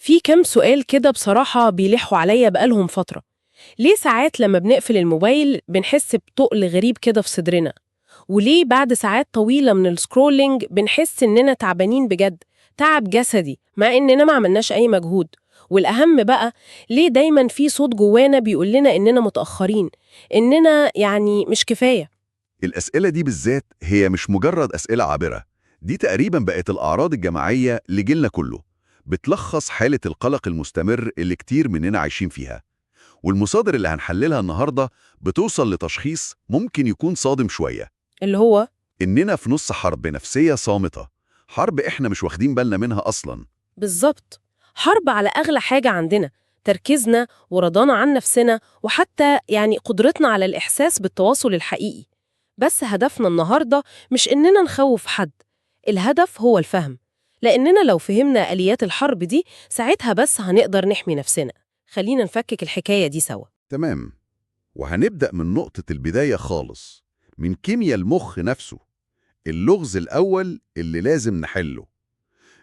في كام سؤال كده بصراحة بيلحوا عليا بقالهم فترة. ليه ساعات لما بنقفل الموبايل بنحس بتقل غريب كده في صدرنا؟ وليه بعد ساعات طويلة من ال scrolling بنحس إننا تعبانين بجد، تعب جسدي، مع إننا ما عملناش أي مجهود؟ والأهم بقى، ليه دايما في صوت جوانا بيقول لنا إننا متأخرين، إننا يعني مش كفاية؟ الأسئلة دي بالذات هي مش مجرد أسئلة عابرة، دي تقريبا بقت الأعراض الجماعية لجيلنا كله، بتلخص حالة القلق المستمر اللي كتير مننا عايشين فيها. والمصادر اللي هنحللها النهاردة بتوصل لتشخيص ممكن يكون صادم شوية، اللي هو إننا في نص حرب نفسية صامتة، حرب إحنا مش واخدين بالنا منها أصلاً. بالظبط، حرب على أغلى حاجة عندنا، تركيزنا ورضانا عن نفسنا، وحتى يعني قدرتنا على الإحساس بالتواصل الحقيقي. بس هدفنا النهاردة مش إننا نخوف حد، الهدف هو الفهم، لأننا لو فهمنا آليات الحرب دي ساعتها بس هنقدر نحمي نفسنا. خلينا نفكك الحكاية دي سوا. تمام، وهنبدأ من نقطة البداية خالص، من كيمياء المخ نفسه، اللغز الأول اللي لازم نحله.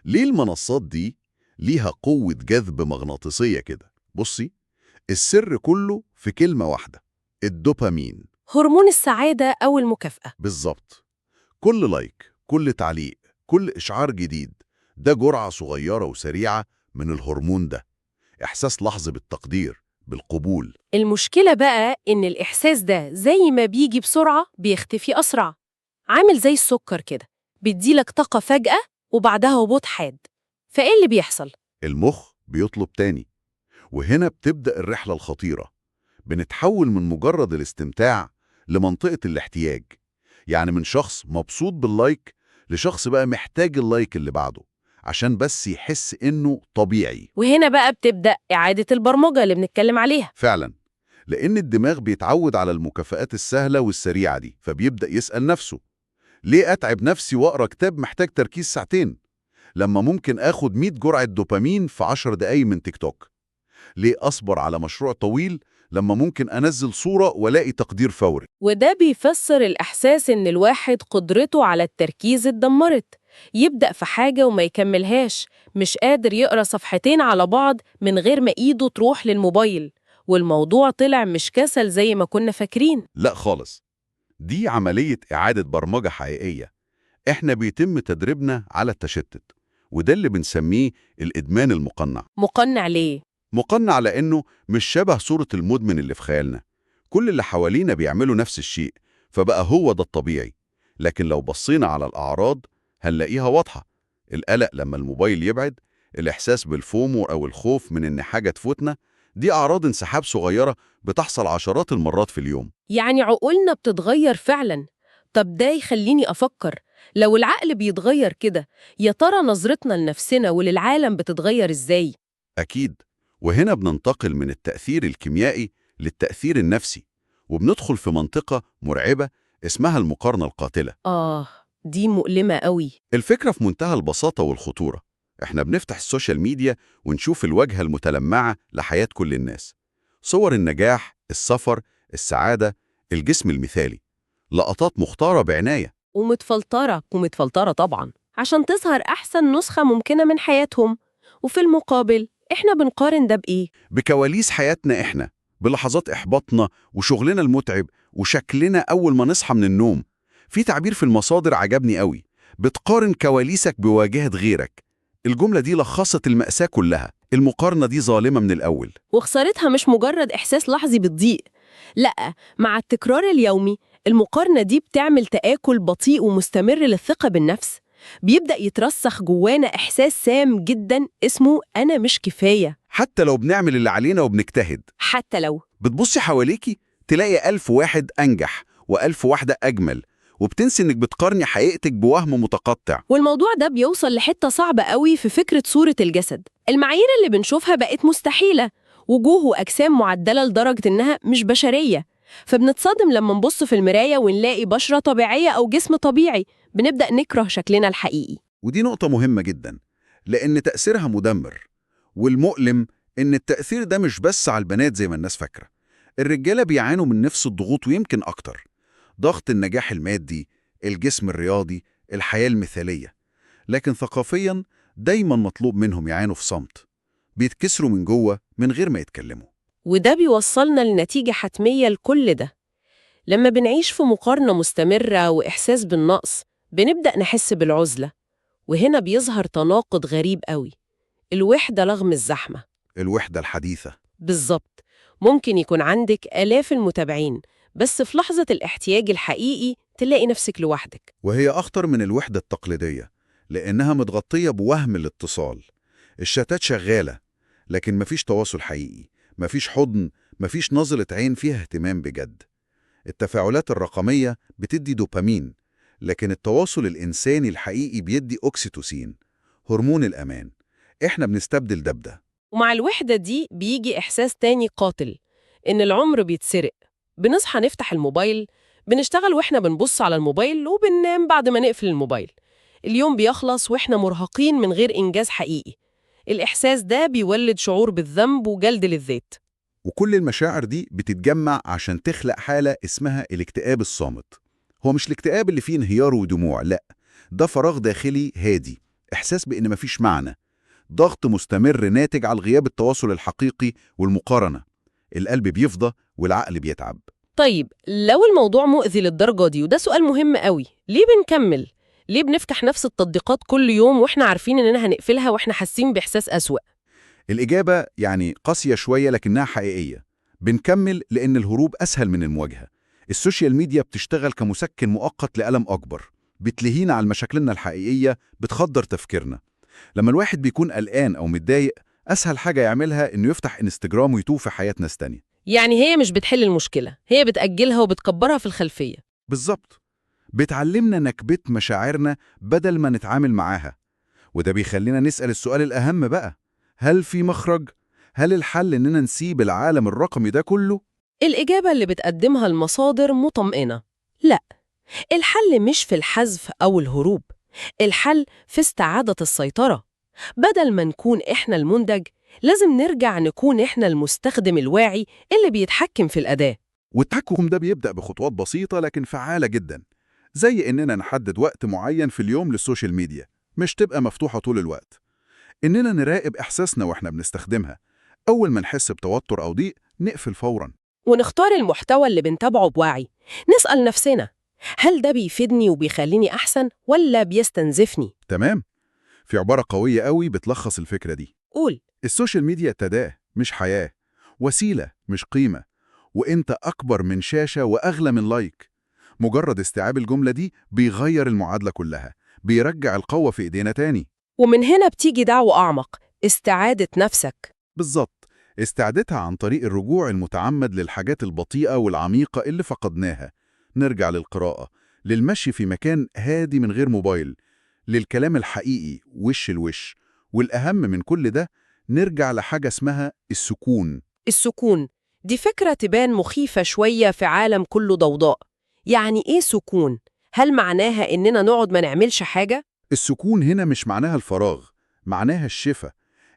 ليه المنصات دي ليها قوة جذب مغناطيسية كده؟ بصي، السر كله في كلمة واحدة، الدوبامين. هرمون السعادة أو المكافأة. بالظبط. كل like، كل تعليق، كل إشعار جديد، ده جرعة صغيرة وسريعة من الهرمون ده، إحساس لحظي بالتقدير، بالقبول. المشكلة بقى إن الإحساس ده زي ما بيجي بسرعة بيختفي أسرع، عامل زي السكر كده، بيديلك طاقة فجأة وبعدها هبوط حاد. فإيه اللي بيحصل؟ المخ بيطلب تاني، وهنا بتبدأ الرحلة الخطيرة. بنتحول من مجرد الاستمتاع لمنطقة الاحتياج، يعني من شخص مبسوط بال like لشخص بقى محتاج ال like اللي بعده عشان بس يحس إنه طبيعي. وهنا بقى بتبدأ إعادة البرمجة اللي بنتكلم عليها. فعلا، لأن الدماغ بيتعود على المكافآت السهلة والسريعة دي، فبيبدأ يسأل نفسه ليه أتعب نفسي وأقرأ كتاب محتاج تركيز ساعتين لما ممكن آخد 100 جرعة دوبامين في 10 دقايق من تيك توك؟ ليه أصبر على مشروع طويل لما ممكن أنزل صورة وألاقي تقدير فوري؟ وده بيفسر الإحساس إن الواحد قدرته على التركيز اتدمرت، يبدأ في حاجة وما يكملهاش، مش قادر يقرأ صفحتين على بعض من غير ما إيده تروح للموبايل. والموضوع طلع مش كسل زي ما كنا فاكرين. لا خالص، دي عملية إعادة برمجة حقيقية. إحنا بيتم تدريبنا على التشتت، وده اللي بنسميه الإدمان المقنع. مقنع ليه؟ مقنع لأنه مش شبه صورة المدمن اللي في خيالنا، كل اللي حوالينا بيعملوا نفس الشيء، فبقى هو ده الطبيعي. لكن لو بصينا على الأعراض هنلاقيها واضحة، القلق لما الموبايل يبعد، الإحساس بالفومو أو الخوف من إن حاجة تفوتنا، دي أعراض انسحاب صغيرة بتحصل عشرات المرات في اليوم. يعني عقولنا بتتغير فعلا. طب ده يخليني أفكر، لو العقل بيتغير كده، يا ترى نظرتنا لنفسنا وللعالم بتتغير إزاي؟ أكيد. وهنا بننتقل من التأثير الكيميائي للتأثير النفسي، وبندخل في منطقة مرعبة اسمها المقارنة القاتلة. آه، دي مؤلمة قوي. الفكرة في منتهى البساطة والخطورة، احنا بنفتح ال social media ونشوف الواجهة المتلمعة لحياة كل الناس، صور النجاح، السفر، السعادة، الجسم المثالي، لقطات مختارة بعناية ومتفلترة ومتفلترة طبعا عشان تظهر أحسن نسخة ممكنة من حياتهم. وفي المقابل إحنا بنقارن ده بإيه؟ بكواليس حياتنا احنا، بلحظات إحباطنا وشغلنا المتعب وشكلنا أول ما نصحى من النوم. في تعبير في المصادر عجبني قوي، بتقارن كواليسك بواجهة غيرك. الجملة دي لخصت المأساة كلها، المقارنة دي ظالمة من الأول. وخسارتها مش مجرد إحساس لحظي بالضيق، لأ، مع التكرار اليومي المقارنة دي بتعمل تآكل بطيء ومستمر للثقة بالنفس. بيبدأ يترسخ جوانا إحساس سام جدا اسمه أنا مش كفاية. حتى لو بنعمل اللي علينا وبنجتهد. حتى لو بتبصي حواليكي تلاقي 1000 واحد أنجح و1000 واحدة أجمل، وبتنسي إنك بتقارني حقيقتك بوهم متقطع. والموضوع ده بيوصل لحتة صعبة قوي في فكرة صورة الجسد. المعايير اللي بنشوفها بقت مستحيلة، وجوه وأجسام معدلة لدرجة إنها مش بشرية. فبنتصدم لما نبص في المراية ونلاقي بشرة طبيعية أو جسم طبيعي، بنبدأ نكره شكلنا الحقيقي. ودي نقطة مهمة جدا، لأن تأثيرها مدمر. والمؤلم إن التأثير ده مش بس على البنات زي ما الناس فاكرة، الرجالة بيعانوا من نفس الضغوط ويمكن أكتر. ضغط النجاح المادي، الجسم الرياضي، الحياة المثالية. لكن ثقافيا دايما مطلوب منهم يعانوا في صمت. بيتكسروا من جوه من غير ما يتكلموا. وده بيوصلنا لنتيجة حتمية لكل ده. لما بنعيش في مقارنة مستمرة وإحساس بالنقص بنبدأ نحس بالعزلة، وهنا بيظهر تناقض غريب قوي، الوحدة رغم الزحمة. الوحدة الحديثة. بالظبط. ممكن يكون عندك آلاف المتابعين، بس في لحظة الاحتياج الحقيقي تلاقي نفسك لوحدك. وهي أخطر من الوحدة التقليدية، لأنها متغطية بوهم الاتصال. الشتات شغالة، لكن مفيش تواصل حقيقي، مفيش حضن، مفيش نظرة عين فيها اهتمام بجد. التفاعلات الرقمية بتدي دوبامين، لكن التواصل الإنساني الحقيقي بيدي أكسيتوسين، هرمون الأمان. إحنا بنستبدل ده بده. ومع الوحدة دي بيجي إحساس تاني قاتل، إن العمر بيتسرق. بنصحى نفتح الموبايل، بنشتغل وإحنا بنبص على الموبايل، وبننام بعد ما نقفل الموبايل. اليوم بيخلص وإحنا مرهقين من غير إنجاز حقيقي. الإحساس ده بيولد شعور بالذنب وجلد للذات. وكل المشاعر دي بتتجمع عشان تخلق حالة اسمها الاكتئاب الصامت. هو مش الاكتئاب اللي فيه انهيار ودموع، لا، ده فراغ داخلي هادي، إحساس بإن مفيش معنى، ضغط مستمر ناتج على غياب التواصل الحقيقي والمقارنة. القلب بيفضى والعقل بيتعب. طيب لو الموضوع مؤذي للدرجة دي، وده سؤال مهم قوي، ليه بنكمل؟ ليه بنفتح نفس التطبيقات كل يوم وإحنا عارفين إننا هنقفلها وإحنا حاسين بإحساس أسوأ؟ الإجابة يعني قاسية شوية لكنها حقيقية. بنكمل لأن الهروب أسهل من المواجهة. السوشيال ميديا بتشتغل كمسكن مؤقت لألم أكبر، بتلهينا عن مشاكلنا الحقيقية، بتخدر تفكيرنا. لما الواحد بيكون قلقان أو متضايق، أسهل حاجة يعملها إنه يفتح انستجرام ويتوه في حياة ناس تانية. يعني هي مش بتحل المشكلة، هي بتأجلها وبتكبرها في الخلفية. بالظبط. بتعلمنا نكبت مشاعرنا بدل ما نتعامل معاها. وده بيخلينا نسأل السؤال الأهم بقى، هل في مخرج؟ هل الحل إننا نسيب العالم الرقمي ده كله؟ الإجابة اللي بتقدمها المصادر مطمئنة، لا، الحل مش في الحذف أو الهروب، الحل في استعادة السيطرة. بدل ما نكون إحنا المنتج، لازم نرجع نكون إحنا المستخدم الواعي اللي بيتحكم في الأداة. والتحكم ده بيبدأ بخطوات بسيطة لكن فعالة جدا، زي إننا نحدد وقت معين في اليوم للسوشيال ميديا، مش تبقى مفتوحة طول الوقت. إننا نراقب إحساسنا وإحنا بنستخدمها، أول ما نحس بتوتر أو ضيق نقفل فوراً. ونختار المحتوى اللي بنتابعه بوعي. نسأل نفسنا، هل ده بيفيدني وبيخليني أحسن ولا بيستنزفني؟ تمام؟ في عبارة قوية قوي بتلخص الفكرة دي. قول. السوشيال ميديا أداة مش حياة، وسيلة مش قيمة، وإنت أكبر من شاشة وأغلى من like. مجرد استيعاب الجملة دي بيغير المعادلة كلها، بيرجع القوة في إيدينا تاني. ومن هنا بتيجي دعوة أعمق، استعادة نفسك. بالظبط، استعادتها عن طريق الرجوع المتعمد للحاجات البطيئة والعميقة اللي فقدناها. نرجع للقراءة، للمشي في مكان هادي من غير موبايل، للكلام الحقيقي وش الوش، والأهم من كل ده نرجع لحاجة اسمها السكون. السكون دي فكرة تبان مخيفة شوية في عالم كله ضوضاء. يعني إيه سكون؟ هل معناها إننا نقعد ما نعملش حاجة؟ السكون هنا مش معناها الفراغ، معناها الشفاء،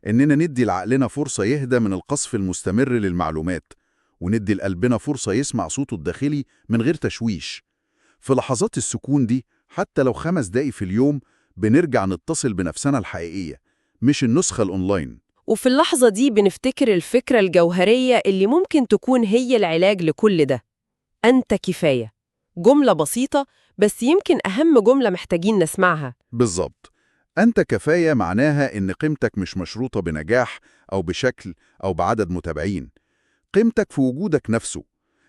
إننا ندي لعقلنا فرصة يهدى من القصف المستمر للمعلومات، وندي لقلبنا فرصة يسمع صوته الداخلي من غير تشويش. في لحظات السكون دي، حتى لو 5 دقايق في اليوم، بنرجع نتصل بنفسنا الحقيقية، مش النسخة الأونلاين. وفي اللحظة دي بنفتكر الفكرة الجوهرية اللي ممكن تكون هي العلاج لكل ده، أنت كفاية. جملة بسيطة بس يمكن أهم جملة محتاجين نسمعها. بالظبط. أنت كفاية معناها إن قيمتك مش مشروطة بنجاح أو بشكل أو بعدد متابعين. قيمتك في وجودك نفسه.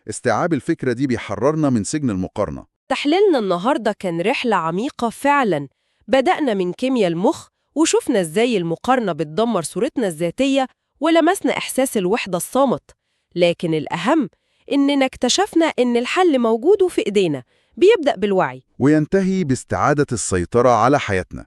استيعاب الفكرة دي بيحررنا من سجن المقارنة. تحليلنا النهاردة كان رحلة عميقة فعلاً. بدأنا من كيمياء المخ وشفنا إزاي المقارنة بتدمر صورتنا الذاتية، ولمسنا إحساس الوحدة الصامت. لكن الأهم إننا اكتشفنا إن الحل موجود وفي إيدينا، بيبدأ بالوعي وينتهي باستعادة السيطرة على حياتنا.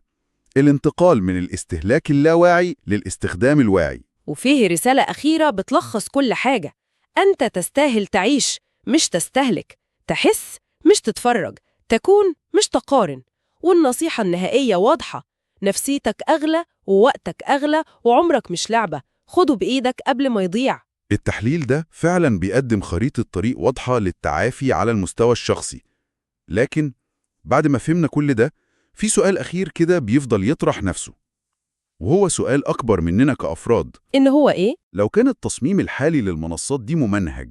الانتقال من الاستهلاك اللاواعي للاستخدام الواعي. وفيه رسالة أخيرة بتلخص كل حاجة، أنت تستاهل تعيش مش تستهلك، تحس مش تتفرج، تكون مش تقارن. والنصيحة النهائية واضحة، نفسيتك أغلى ووقتك أغلى وعمرك مش لعبة، خده بإيدك قبل ما يضيع. التحليل ده فعلا بيقدم خريطة طريق واضحة للتعافي على المستوى الشخصي. لكن بعد ما فهمنا كل ده، في سؤال أخير كده بيفضل يطرح نفسه. وهو سؤال أكبر مننا كأفراد. إن هو إيه؟ لو كان التصميم الحالي للمنصات دي ممنهج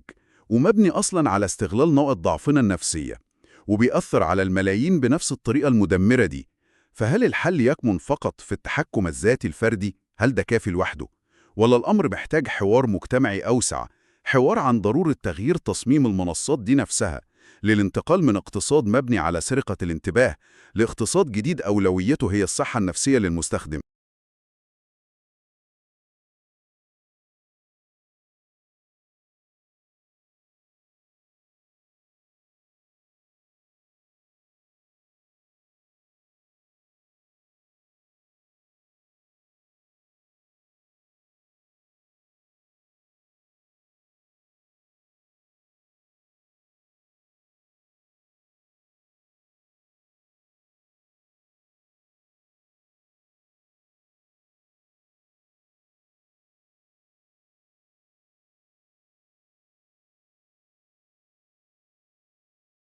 ومبني أصلاً على استغلال نقط ضعفنا النفسية وبيأثر على الملايين بنفس الطريقة المدمرة دي، فهل الحل يكمن فقط في التحكم الذاتي الفردي؟ هل ده كافي لوحده؟ ولا الأمر محتاج حوار مجتمعي أوسع، حوار عن ضرورة تغيير تصميم المنصات دي نفسها للانتقال من اقتصاد مبني على سرقة الانتباه لاقتصاد جديد أولويته هي الصحة النفسية للمستخدم؟